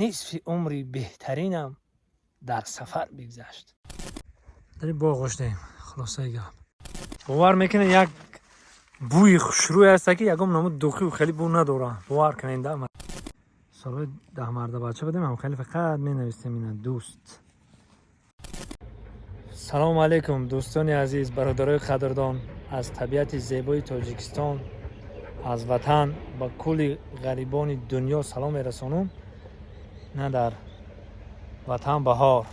Нисфи умри беҳтаринам дар сафар бигзашт. Дар боғ шудем. Хулосаи гап, бовар мекунед, як бӯи хушрӯй ҳаста, ки ягон намуд духию хеле бӯ надорад. Бовар кунед, солҳои 10 марда бача будем, ҳам хеле фақат менавистем ина дӯст. Салому алейкум, дӯстони азиз, бародарои қадрдон. Аз табиати зебои Тоҷикистон, аз ватан ба кулли ғарибони дунё салом мерасонум. На дар ватан баҳор,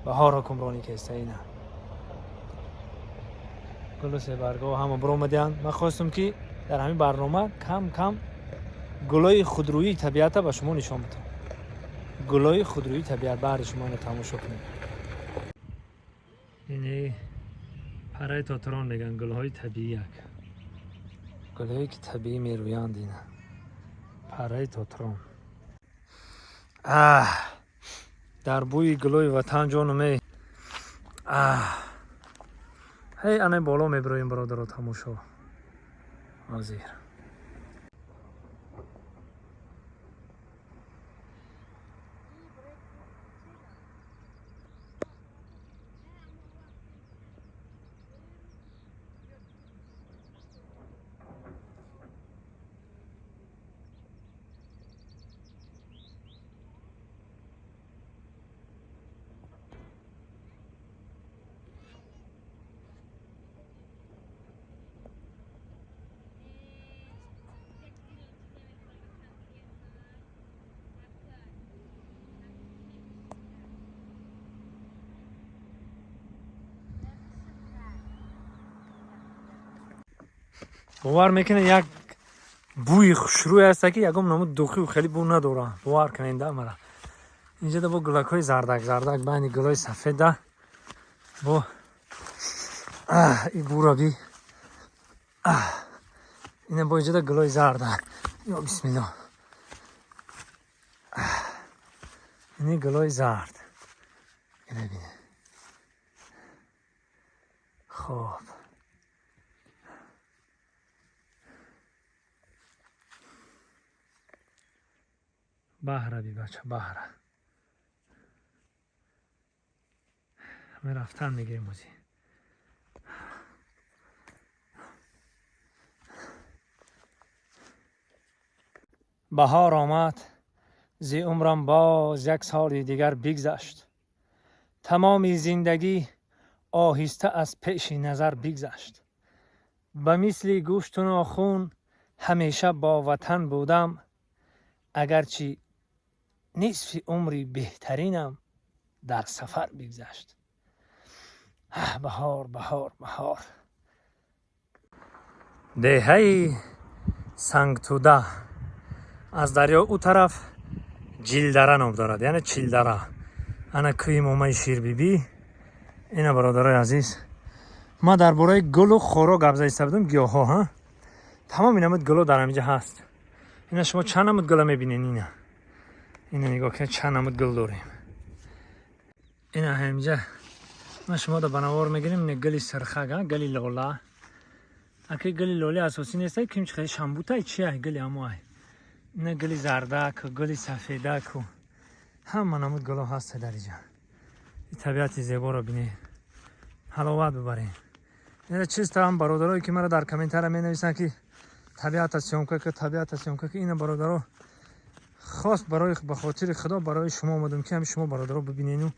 баҳор ҳукмронӣ кеста. Ина гулу себаргҳо ҳама биромадианд. Ман хостум, ки дар ҳамин барнома кам кам гулои худрӯии табиата ба шумо нишон бидам. Гулои худрӯии табиат баҳри шумо ина тамошо кунед. Ини параи тоторон мегӯянд, гулҳои табиӣ, як гулҳое, ки табиӣ мерӯянд. Ина параи тоторон. Аҳ, дар бӯи гулои ватан ҷонуме. Аҳ, ҳей, ана боло мебироем, бародаро, тамошо ҳозир. Бовар мекунед, як бӯи хушрӯй ҳаста, ки ягон намуд духию хеле бӯ надорад. Бовар кунед, мара инҷода бо гулакҳои зардак зардак байни гулои сафеда бо и бура би. Ина бо инҷода гулои зарда. Ё бисмилло, ини гулои зард, ина бинед. Хоб, баҳра би, бача, баҳра рафтан мегирем ози. Баҳор омад, зи умрам боз як соли дигар бигзашт. Тамоми зиндагӣ оҳиста аз пеши назар бигзашт. Ба мисли гӯшту нохун ҳамеша бо ватан будам, агарчи нисфи умри беҳтаринам дар сафар бигзашт. Баҳор, баҳор, баҳор. Деҳаи Сангтуда аз дарё ӯ тараф Ҷилдара ном дорад, яъне Чилдара. Ана кӯи Момаи Ширбибӣ. Ина, бародарои азиз, ман дар бораи гулу хоро гап заиста будам, гиёҳҳо. Ҳа, тамоми намуд гуло дар ҳаминҷа ҳаст. Ина шумо чанд намуд гула мебинед. Ина нигоҳ кунед, чанд намуд гул дорем. Ина ҳаминҷа ман шумо да ба навор мегирем. Ина гули сирхак, гули лола. Аки гули лоли асосӣ нест, ким чи шамбутай чи гули амоай. Ина гули зардаку, гули сафедаку, ҳама намуд гуло ҳаста дар иҷа. Табиати зеборо бинед, ҳаловат бибарем. Ина чиз там бародарое, ки мара дар комментария менависанд, ки табиата съёмка ка, табиата съёмка ка. Ина, бародаро, хост барои ба хотири Худо барои шумо омадам, ки ҳами шумо, бародаро, бибинену.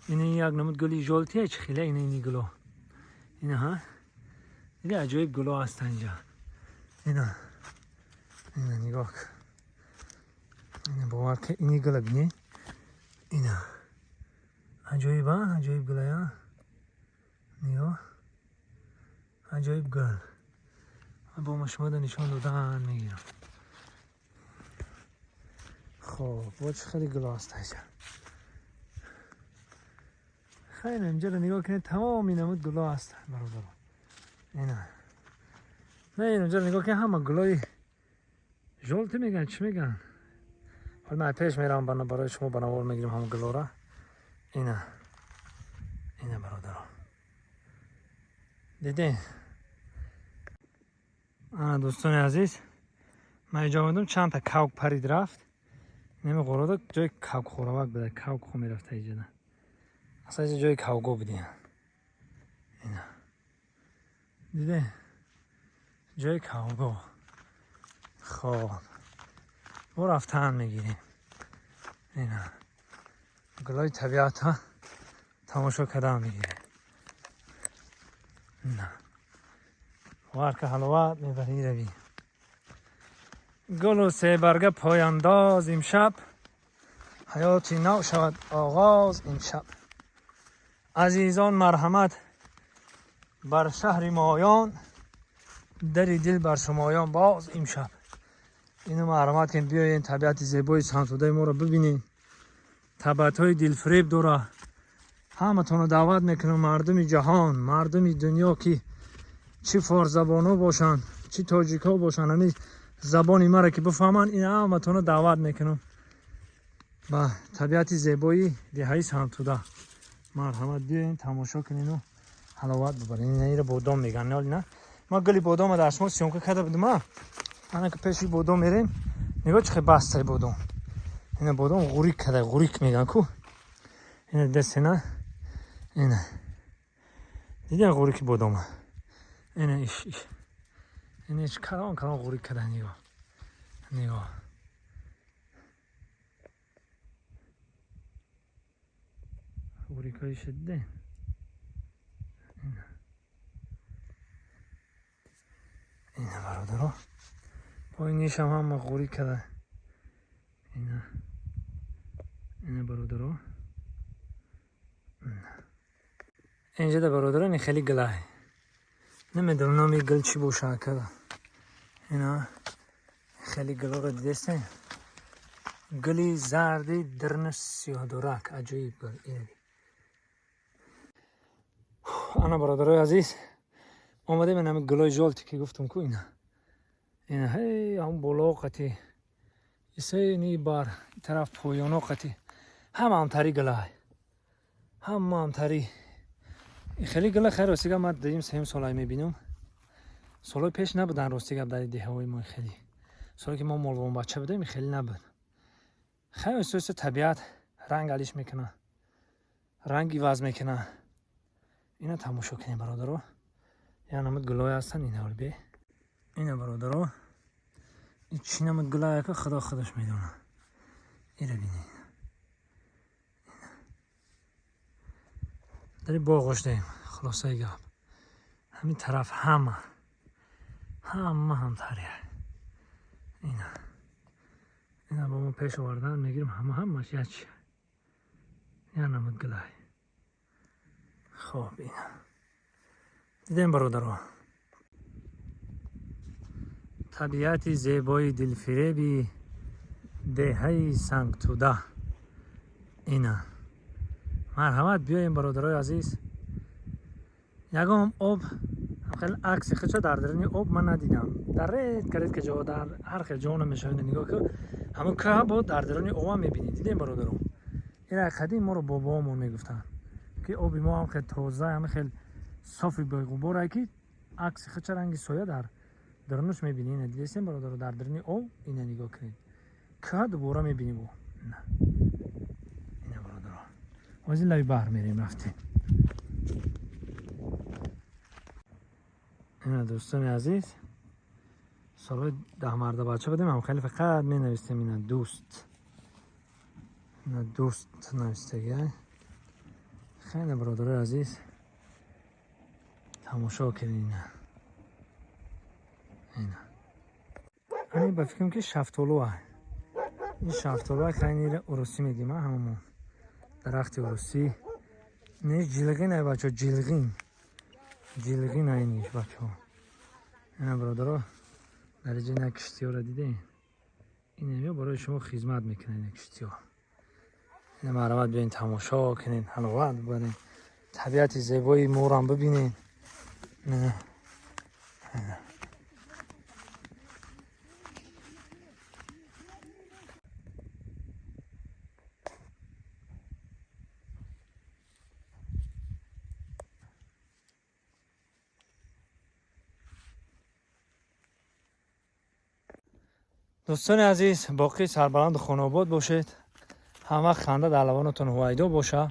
Ина як намуд гули жёлтый чи хеле. Ина ини гуло, ина ҳа, дига аҷоиб гуло ҳастанд инҷа. Ина нигоҳ, ина бовар ки ини гула бинед. Ина аҷоиб, а аҷоиб гулая, нигоҳ, аҷоиб гул. Бо ма шумо да нишон додан мегирам. Хоб, бо чӣ хеле гуло ҳаст инҷа. Хайр, инҷаро нигоҳ кунед, тамоми намуд гуло ҳастанд, бародарон. Ина, не, инҷаро нигоҳ кунед, ҳама гулои жёлтый мегӯянд, чӣ мегӯянд. Ҳол ман пеш меравам, барои шумо ба навор мегирем ҳама гулора. Ина, бародарон, дидем. Ана, дӯстони азиз, ман инҷо омадам, чандта кавк парид рафт. Инами ғорода ҷои кавкхоравак буда, кавкхо мерафта иҷода. Аслан иҷа ҷои кавго будем. Ина. Диде? Ҷои кавго. Хоб. Бо рафтан мегирем. Ина. Гулои табиата тамошо кардан мегирем. На. Варка ҳаловат мебарӣ равӣ. Гулу себарга пояндоз имшаб, ҳаёти нав шавад оғоз имшаб. Азизон марҳамат бар шаҳри моён, дари дил бар шумоён боз имшаб. Ину марҳамат кунед, биёед табиати зебои Сангтудаи моро бибинед. Табиатҳои дилфиреб дора. Ҳаматонро даъват мекунам, мардуми ҷаҳон, мардуми дунё, ки чӣ форсзабонҳо бошанд, чӣ тоҷикҳо бошанд, ҳамин забони маро ки бифаҳманд, ин ҳаматонро даъват мекунам ба табиати зебои деҳаи Сангтуда. Марҳамат биёед тамошо кунеду ҳаловат бибаред. Ина бодом меган, на? Ма гули бодома дар шумо съёмка карда будам. Ана ки пеши бодом мерем, нигоҳ чӣ хел бастаи бодом. Ина бодом ғурик карда, ғурик меган ку. Ина дестена. Ина. Дидем ғурики бодома. Ина иш иш. Ина иш калон калон ғурик карда, нигоҳ. Нигоҳ. Ғурикҳои шидде. Ина. Ина бародаро. Поинишам ҳама ғурик карда. Ина. Ина бародаро. Инҷа да бародаро ин хеле гулай. Намедонам номи гул чӣ боша када. Ина хеле гулоро дидестен. Гули зарди дирнаш сиёҳдорак, аҷоиб гул. Ина. Ана бародарои азиз, омадем ин ҳами гулои жолти ки гуфтам ку ина. Ина ҳей ҳам боло қати исени бар тараф поёно қати ҳама ҳамтари гулай. Ҳама ҳамтари. Хеле гула хайр рости гап ман дидим сеюм солай мебинам. Солҳои пеш набудан рости гап дар деҳаҳои мо хеле. Соле ки мо молвонбача будем хеле набуд. Хайр оҳиста оҳиста табиат ранг алиш мекунад, ранг иваз мекунад. Ина тамошо кунем бародаро. Я намуд гулҳое ҳастанд ина бе. Ина бародаро. Ин чӣ намуд гулае ки Худо худаш медонад. Ира бинед. Дар боғ даем. Хулосаи гап. Ҳамин тараф ҳама. Ҳама ҳамтария. Ина. Ина бо мо пеш овардан мегирим ҳама ҳамаш як. Я намуд гулай. Хоб ина. Дидем бародаро. Табиати зебои дилфиреби деҳаи Сангтуда. Ина. Марҳамат биёем бародарои азиз. Ягон об хеле акси худшо дар даруни об ман надидам. Дар редка редка ҷо дар ҳар хел ҷо намешавед нигоҳ кун. Ҳамон кӯҳ бо дар даруни обам мебинед. Дидем бародаро. Ина қадим моро бобоҳомон мегуфтанд ки оби мо ҳам хел тоза, ҳам хел софи беғуборе ки акси худша ранги соя дар дарунаш мебинед. Ина дидестем бародаро, дар даруни об ина нигоҳ кунед. Кӯҳ дубора мебинем. Ина бародаро. Ҳозир лаби баҳр мерем рафтем. Ина дӯстони азиз, солҳои даҳмарда бача будем, ҳам хеле фақат менавистем ина дӯст. Ина дӯст навистагия. Хеле бародарои азиз тамошо кунед ина. Ина. Ани ба фикрам ки шафтолуа. Ин шафтолуа хеле урусӣ мегӯем ҳамамон. Дарахти урусӣ. Не ҷилғин ай бачо, ҷилғин. Ҷилғин ай ниш бачо. Ина бародаро, дар инҷа ина киштиҳоро дидем. Ин ҳамиё барои шумо хизмат мекунад ина киштиҳо. Ина марҳамат биёин тамошо кунед, ҳаловат бибаред. Табиати зебои морам бибинед. Ина. Ина. Дӯстони азиз, боқӣ сарбаланду хонаобод бошед, ҳамвақт ханда дар лабонатон ҳувайдо боша.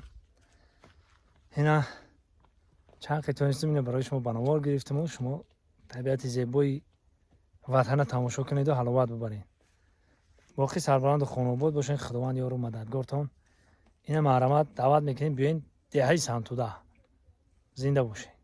Ина чанд қи тонистем, ина барои шумо ба навор гирифтему шумо табиати зебои ватана тамошо кунеду ҳаловат бубаред. Боқӣ сарбаланду хонаобод бошед, Худованд ёру мададгортон. Ина, марҳамат, даъват мекунем, биёен деҳаи Сангтуда. Зинда бошед.